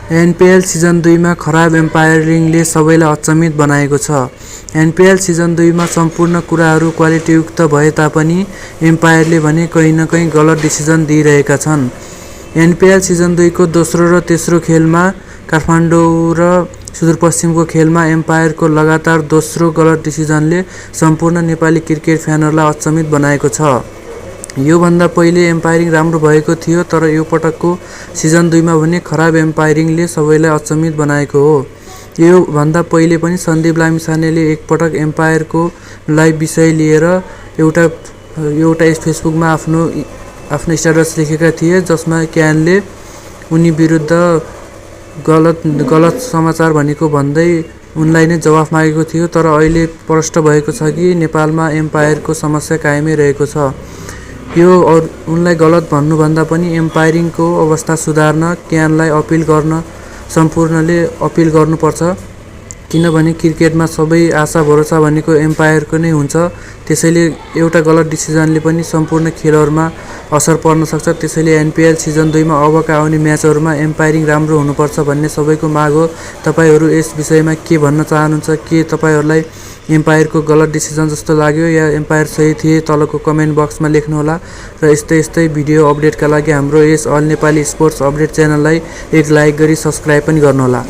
NPL season 2 मा खराब एम्पायरिङले सबैलाई अचम्मित बनाएको छ। एनपीएल सिजन 2 मा सम्पूर्ण कुराहरू क्वालिटीयुक्त भए तापनि एम्पायरले भने कहीँ न कहीँ गलत डिसिजन दिइरहेका छन्। एनपीएल सिजन 2 को दोस्रो र तेस्रो खेलमा काठमाडौँ र सुदूरपश्चिमको खेलमा एम्पायरको लगातार दोस्रो गलत डिसिजनले सम्पूर्ण नेपाली क्रिकेट फ्यानहरूलाई अचम्मित बनाएको छ। यो भन्दा पहिले एम्पायरिङ राम्रो भएको थियो, तर यो पटकको सिजन 2 मा भने खराब एम्पायरिङले सबैलाई अचम्मित बनाएको हो। यो भन्दा पहिले पनि सन्दीप लामिछानेले एक पटक एम्पायरको लाइभ विषय लिएर एउटा फेसबुकमा आफ्नो स्ट्याटस लेखेका थिए, जसमा क्यानले उनी विरुद्ध गलत समाचार भनेको भन्दै उनलाई नै जवाफ मागेको थियो। तर अहिले प्रष्ट भएको छ कि नेपालमा एम्पायरको समस्या कायमै रहेको छ। यो उनलाई गलत भन्नुभन्दा पनि एम्पायरिङको अवस्था सुधार्न क्यानलाई सम्पूर्णले अपिल गर्नुपर्छ, किनभने क्रिकेटमा सबै आशा भरोसा भनेको एम्पायरको नै हुन्छ। त्यसैले एउटा गलत डिसिजनले पनि सम्पूर्ण खेलहरूमा असर पर्न सक्छ। त्यसैले एनपीएल सिजन 2 मा अबका आउने म्याचहरूमा एम्पायरिङ राम्रो हुनुपर्छ भन्ने सबैको माग हो। तपाईहरू यस विषयमा के भन्न चाहनुहुन्छ? के तपाईहरूलाई एम्पायरको गलत डिसिजन जस्तो लाग्यो या एम्पायर सही थिए? तलको कमेन्ट बक्समा लेख्नुहोला र यस्तै भिडियो अपडेटका लागि हाम्रो यस अल नेपाली स्पोर्ट्स अपडेट च्यानललाई एक लाइक गरी सब्स्क्राइब पनि गर्नुहोला।